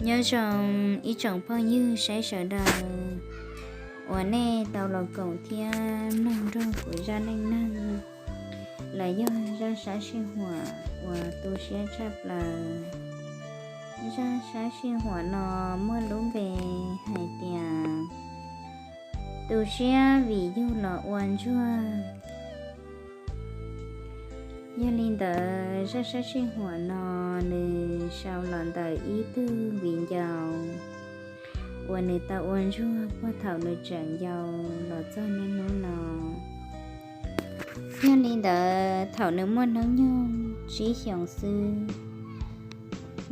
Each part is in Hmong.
Nyob zoo ib tsoom phooj ywg saib sawv daws uas nej tau los koom thiab mloog nrog kuv zaj neej neeg, los yog zaj sab sij huam uas tu siab tshaj plaws. Zaj sab sij huam no muaj lub npe hais tias tu siab vim yug los ua ntsuag. Yog li ntawd zaj sab sij huam no nws sau los ntawm ib tug viv ncaus uas nws tau ua ntsuag puag thaum nws tseem yau los txog niaj hnub no. Yog li ntawd thaum nws muaj hnub nyoog tsib xyoos xwb,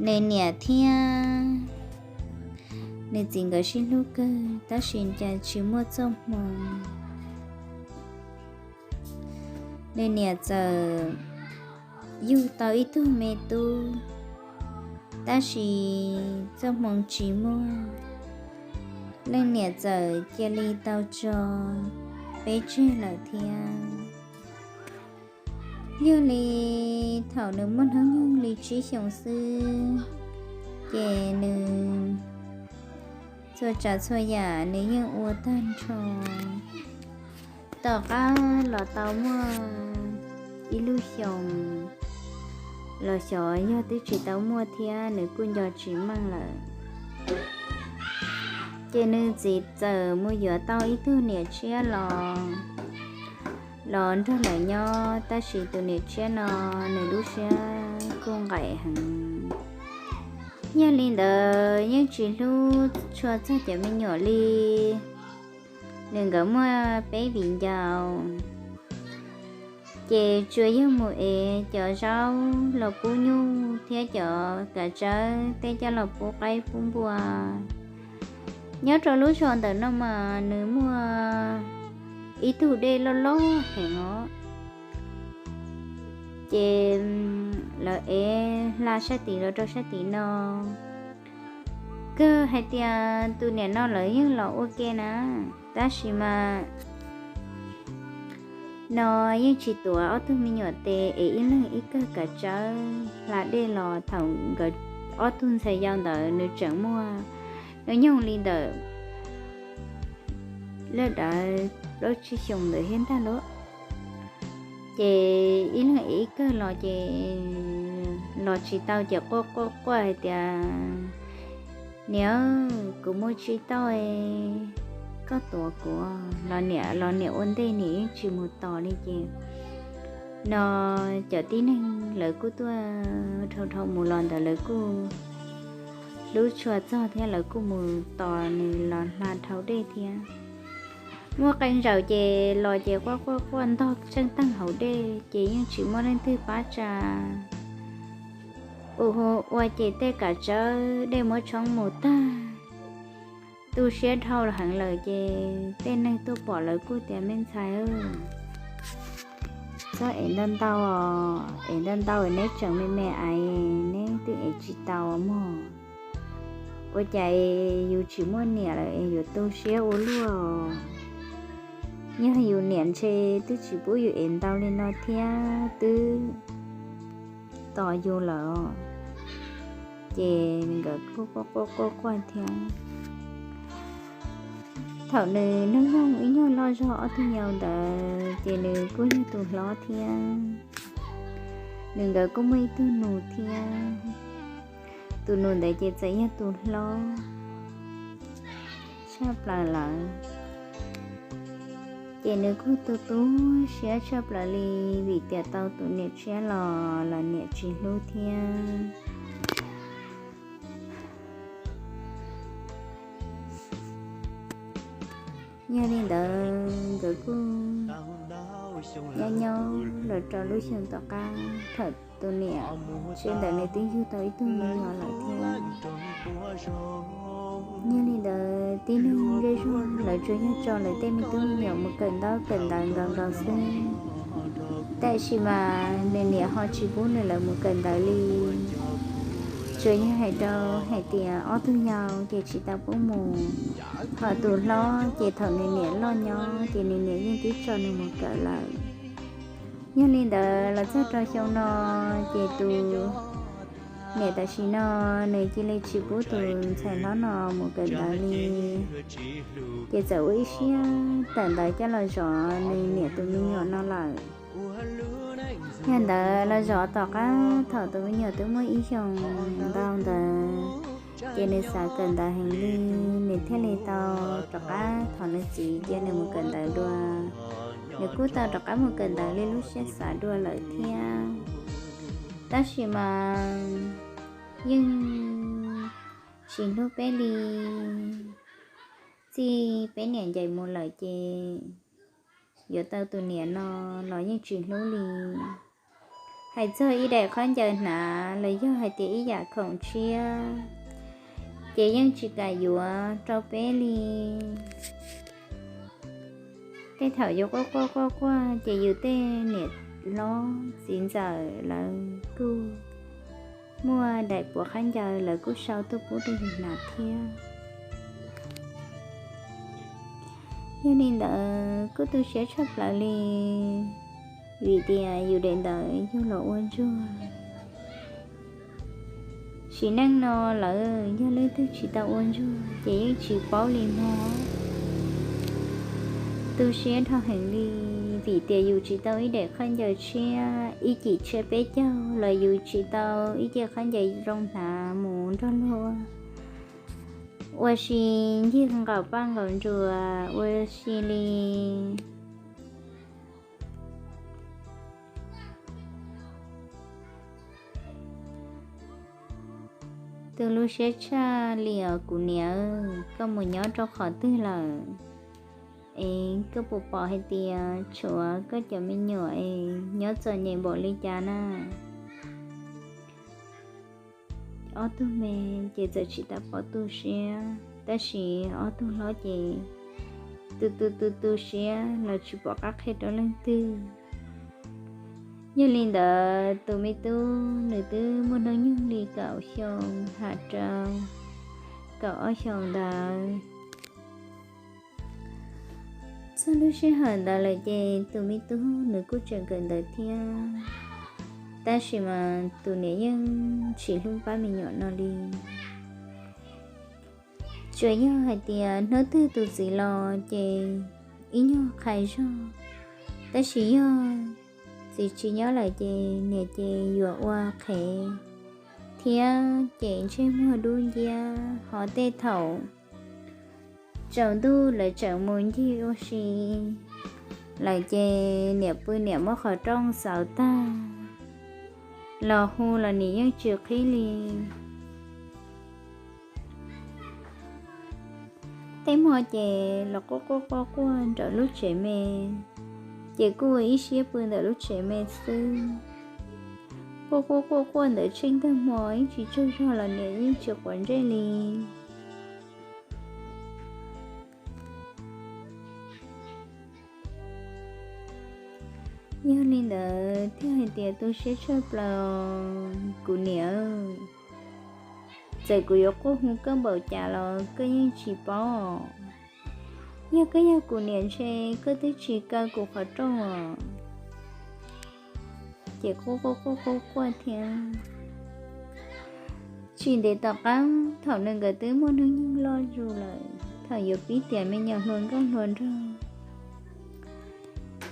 nws niam thiab nws txiv nkawd sib hlub kawg tab sis cas tsis muaj txoj hmoo. Nws niam txawm yug tau ib tug me tub, tab sis txoj hmoo tsis muaj, leej niam txawm cia li tau tso peb tseg lawm thiab. Yog li thaum nws muaj hnub nyoog li tsib xyoos xwb, ces nws txhua tsav txhua yam nws yeej ua tag nrho. Tom qab los tau muaj ib lub xyoos los xyov yog twb tsis tau muaj thiab nws kuj nco tsis meej lawm. Ces nws txiv txawm mus yuav tau ib tug niam tshiab los, los nrog lawv nyob, tab sis tus niam tshiab no nws lub siab kuj nqaim heev. Yog li ntawd yeej tsis hlub tshua txog cov me nyuam li. Nws nkawd muaj peb viv ncaus, ces tsuas yog mus ev cov zaub los pub nyuj thiab cov kav tsawb tej coj los pub qaib pub npua. Nyob rau lub zos ntawm no mas nws muaj ib tug dej loj loj heev os. Ces lawv ev hla sab tid los rau sab tid no. Kawg hais tias tus niam no lawv yeej los ua ke na, tab sis mas no yeej tsis tuav ob tug me nyuam tes es ib leeg ib kawg kav tsawb hla dej los. Thaum nkawd ob tug ntxhais yau ntawd nws tseem muaj hnub nyoog li ntawm laj dav plaub tsib xyoos ntawd thiab ntag lauj. Ces ib leeg ib kawg los ces los tsis tau ces quaj quaj quaj hais tias, Niam, kuv mus tsis tau, koj tuav kuv. Los niam, los niam ua ntej, niam yeej tsis mus tos li ces no cov tib neeg lawv kuj tuaj dhau dhau mus los ntawd lawv kuj hlub tshua txog thiab lawv kuj mus tos nws los hla dhau dej thiab. Muaj qee zaum ces los ces quaj quaj quaj ntog tsheej teeg hauv dej ces yeej tsis muaj leej twg pab tsa. Ua ces tej kav tsawb dej muab tshoob mus tag. Tu siab dhau heev lawm ces tej neeg tuaj pom lawv kuj tias, Me ntxhais, txhob ev ntau ntau, ev ntau ntau neb tseem me me ais neb twb ev tsis tau mog. Ua cas yus tsis muaj niam lawm es yuav tu siab ua luaj? Yog yus niam ntshe twb tsis pub yus ev ntau li no thiab twb tos yus lawm. Ces nkawd kuj quaj quaj quaj quaj thiab. Thaum nws hnub nyoog ib nyuag loj zog ob tug yau ntawd ces nws kuj yog tus hlob thiab. Nws nkawd kuj muaj ib tug nus thiab. Tus nus ntawd ces txawm yog tus hlob tshaj plaws lawm. Ces nws kuj tu tu siab tshaj plaws li vim tias tau tus niam tshiab los los niam tsis hlub thiab. Yog li ntawd nkawd kuj nyob nyob los rau lub xyoo tom qab thaum tus niam tshiab ntawd nws twb yug tau ib tug me nyuam lawm thiab. Yog li ntawd tib neeg zej zog lawv tsuas yog tso lawv tej me tub me nyuam mus kawm ntaub kawm ntawv nkaus nkaus xwb. Tab sis mas nws niam ho tsis pub nws lawv mus kawm ntawv li. Tsuas yog hais rau hais tias ob tug yau ces tsis tau pub mus, ho tus hlob ces thaum nws niam loj nyob ces nws niam yeej twb tso nws mus kawm lawm. Yog li ntawd los txog rau xyoo no ces tus Niam tam sim no nws cia li tsis pub tus ntxhais hlob no mus kawm ntawv li, ces txawm ua ib siab tawm ntawv coj los zov nws niam tus me nyuam no lawm. Yog ntawd los zov tom qab thaum tus me nyuam twb muaj ib xyoos ntau ntawd, ces nws xav kawm ntawv heev li, nws thiaj li tau rov qab thov nws txiv cia nws mus kawm ntawv dua. Nws kuj tau rov qab mus kawm ntawv li lub siab xav dua lawm thiab. Tab sis mas yeej tsis hlub peb li. Txij peb niam ncaim mus lawm ces yuav tau tus niam no los yeej tsis hlub li. Hais txog ib daim khaub ncaws hnav los yog hais tias ib yam khoom tshiab, ces yeej tsis kam yuav rau peb li. Tej thaum yus quaj quaj quaj quaj ces yus tej niam hlob txiv ntxawm lawv kuj muaj daim puav khaub ncaws lawv kuj sau tuaj pub rau yus hnav thiab. Yog li ntawd kuj tu siab tshaj plaws li, vim tias yus daim ntawv yug los ua ntsuag. Sim neej no lawv yog leej twg tsis tau ua ntsuag ces yeej tsis paub li mog. Tu siab dhau heev li, vim tias yus tsis tau ib daim khaub ncaws tshiab, ib cim tshiab peb caug los yus tsis tau ib ce khaub ncaws zoo hnav mus nrog luag ua si ncig nqaum paj nqaum nruas ua si li. Tu lub siab tshaj li os kuv niam, koj mus nyob rau qhov twg lawm? Es koj puas pom hais tias tshuav koj cov me nyuam es nyob txom nyem npaum li cas na? Ob tug me ces txawm tsis tau pom tu siab, tab sis ob tug hlob ces tu tu tu tu siab los tsis pom qab qhia rau leej twg. Yog li ntawd tus me tub nws twb muaj hnub nyoog li kaum xyoo ham rau kaum ob xyoos ntawd. Txog lub sij hawm ntawd lawm ces tus me tub nws kuj tseem kawm ntawv thiab, tab sis mas tus niam yeej tsis hlub pab me nyuam no li. Tsuas yog hais tias hnub twg tus txiv los ces ib nyuag qhais zog, tab sis yog txiv tsis nyob lawm ces niam ces yuav ua qhev thiab ces ntsej muag dub nciab, ho tej thaum tsaus ntuj lawv tseem mus ncig ua si lawm ces niam pw niam muab qhov rooj xauv tag los hu los nim yeej tsis qhib li. Tej hmo ces los quaj quaj quaj quaj nraum lub tsev me, ces kuj ua ib siab pw ntawm lub tsev me xwb. Quaj quaj quaj quaj ntawd tsheej tag hmo yeej tsis tsaug zog los niam yeej tsis quav ntsej li. Yog li ntawd thiaj hais tias tu siab tshaj plaws kuv niam, txawm kuv yuav quaj hu koj npaum cas los koj yeej tsis paub. Yog koj yog kuv niam ntshe koj twb tsis kaw kuv qhov rooj os. Ces quaj quaj quaj quaj quaj thiab. Tsis ntev tom qab thaum nws nkawd twb muaj hnub nyoog loj zus lawm, thaum yuav pib tiav me nyuam hluas nkauj hluas nraug.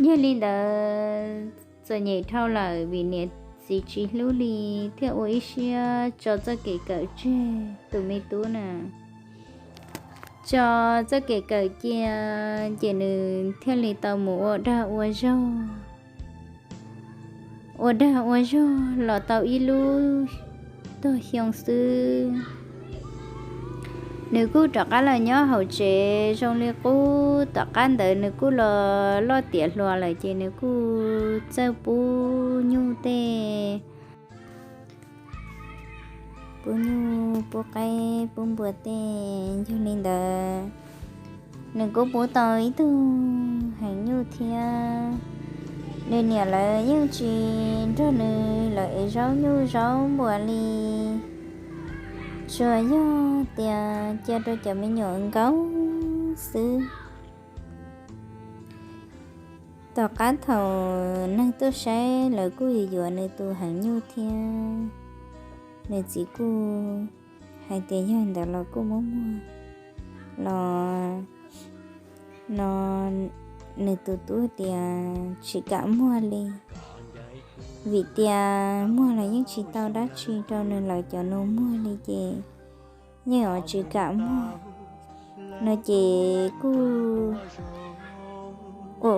Yog li ntawd txom nyem dhau lawm vim niam txiv tsis hlub li, thiaj ua ib siab tso txoj kev kawm tseg tus me tub na. Tso txoj kev kawm cia, ces nws thiaj li tau mus ua dag ua zog. Ua dag ua zog los tau ib lub tog xyoo xwb, nws kuj rov qab los nyob hauv tsev zoo li qub. Tom qab ntawd nws kuj los loj tiav hluas lawm ces nws kuj txawj pub nyuj tej, pub nyuj pub qaib pub npua tej. Yog li ntawd nws kuj pub tau ib tug heev nyuj thiab. Nws niam lawv yeej tsis nrog nws lawv ev zaub nyuj zaub npua li, tsuas yog tias cia rau cov me nyuam nkaus xwb. Tom qab thaum neeg tuaj saib lawv kuj yuav yuav nws tus heev nyuj thiab. nws txiv kuj hais tias yog ntawd los kuj muab muag los no, nws tus tub tias tsis kam muag li, vim tias muag los yeej tsis tau dab tsi rau nws lawv cov nus muag li ces yeej yuav tsis kam muag no ces kuj ua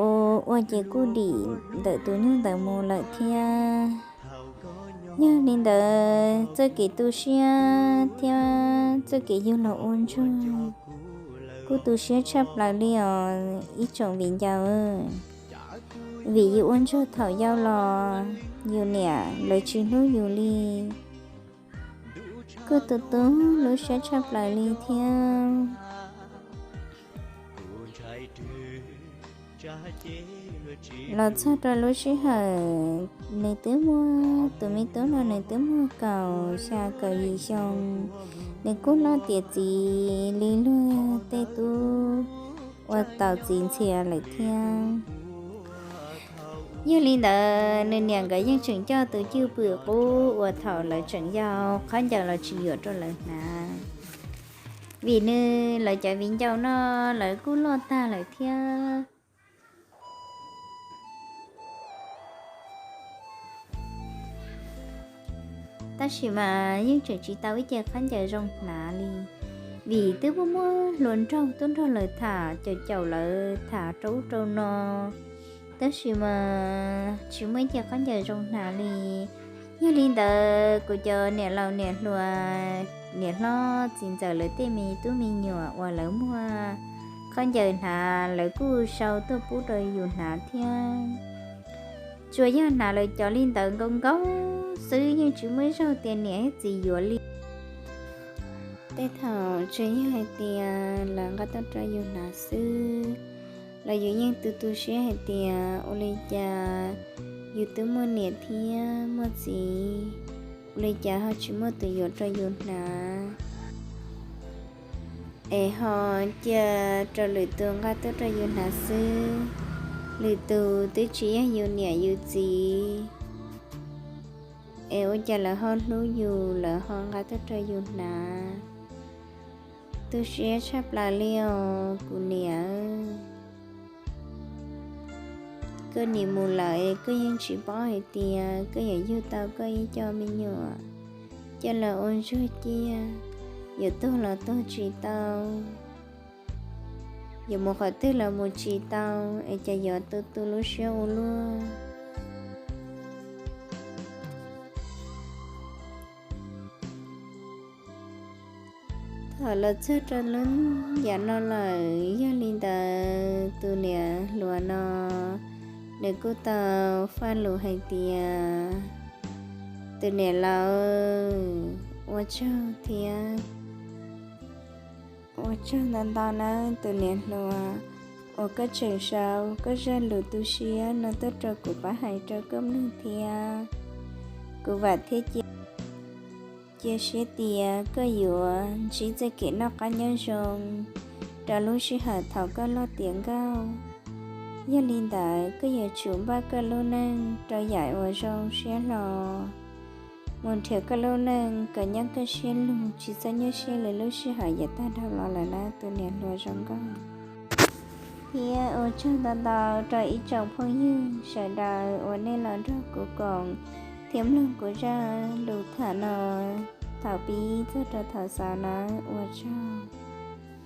ua ces kuj dim ntawm tus nyuj ntawd mus lawm thiab. Yog li ntawd txoj kev tu siab thiab txoj kev yug los ua ntsuag kuj tu siab tshaj plaws li os ib tsoom viv ncaus, vim yus ua ntsuag thaum yau los yus niam lawv tsis hlub yus li, kuj tu tu lub siab tshaj plaws li thiab. Los txog rau lub sij hawm nws twb muaj tus me tub no nws twb muaj kaum xya kaum yim xyoo, nws kuj loj tiav txiv li luag tej tub uas tau txiv ntxhias lawm thiab. Yog li ntawd nws niam nkawd yeej tseem coj tus cwj pwm qub uas thaum lawv tseem yau khaub ncaws los tsis yuav rau lawv hnav, vim nws lawv cov viv ncaus no lawv kuj loj tag lawm thiab. Tab sis mas yeej tseem tsis tau ib ce khaub ncaws zoo hnav li, vim twb muaj muaj hluas nraug tuaj nrog lawv tham caum caum lawv tham rau ub rau no, tab sis mas tsis muaj ib ce khaub ncaws zoo hnav li. Yog li ntawd kuv cov niam laus niam hluas, niam hlob txiv ntxawm lawv tej me tub me nyuam uas lawv muaj khaub ncaws hnav lawv kuj sau tuaj pub rau yus hnav thiab. Tsuas yog hnav lawv cov li ntawd nkaus nkaus xwb, yeej tsis muaj ib zaug tias niam thiab txiv yuav li. Tej thaum tsuas yog hais tias lawv nqa tuaj rau yus hnav xwb los yus yeej tu tu siab hais tias ua li cas yus twb muaj niam thiab muaj txiv, ua li cas ho tsis muaj tus yuav rau yus hnav, es ho cia rau lwm tus nqa tuaj rau yus hnav xwb. Lwm tus twb tsis yog yus niam yus txiv, es ua cas lawv ho hlub yus lawv ho nqa tuaj rau yus hnav. Tu siab tshaj plaws li os kuv niam. Koj nim mus lawm es koj yeej tsis paub hais tias koj yuav yug tau koj ib co me nyuam coj los ua ntsuag ciaj, yuav tuag los tuag tsis tau, yuav mus qhov twg los mus tsis tau, es cas yuav tu tu lub siab ua luaj. Thaum los txog rau lub yam no lawm, yog li ntawd tus niam hluas no nws kuj tau faj lus hais tias, tus niam laus, ua tsaug thiab, ua tsaug ntau ntau nawb tus niam hluas, uas koj tseem sau koj zaj lus tu siab no tuaj rau kuv pab hais rau koj mloog thiab. Kuv vam thiab cia cia siab tias koj yuav ntsib txoj kev noj qab nyob zoo rau lub sij hawm thaum koj loj tiav nkauj. Yog li ntawd koj yuav tsum npaj koj lub neej rau yam uas zoo siab hlo, mus nrhiav koj lub neej kom nyob koj siab lug, tsis txhob nyuaj siab li lub sij hawm yav tag dhau los lawm nawb tus niam hluas zoo nkauj. Thiab ua tsaug ntau ntau rau ib tsoom phooj ywg sawv daws uas nej los nrog kuv koom thiab mloog kuv zaj lus tham no thaum pib txog rau thaum xaus nawb, ua tsaug.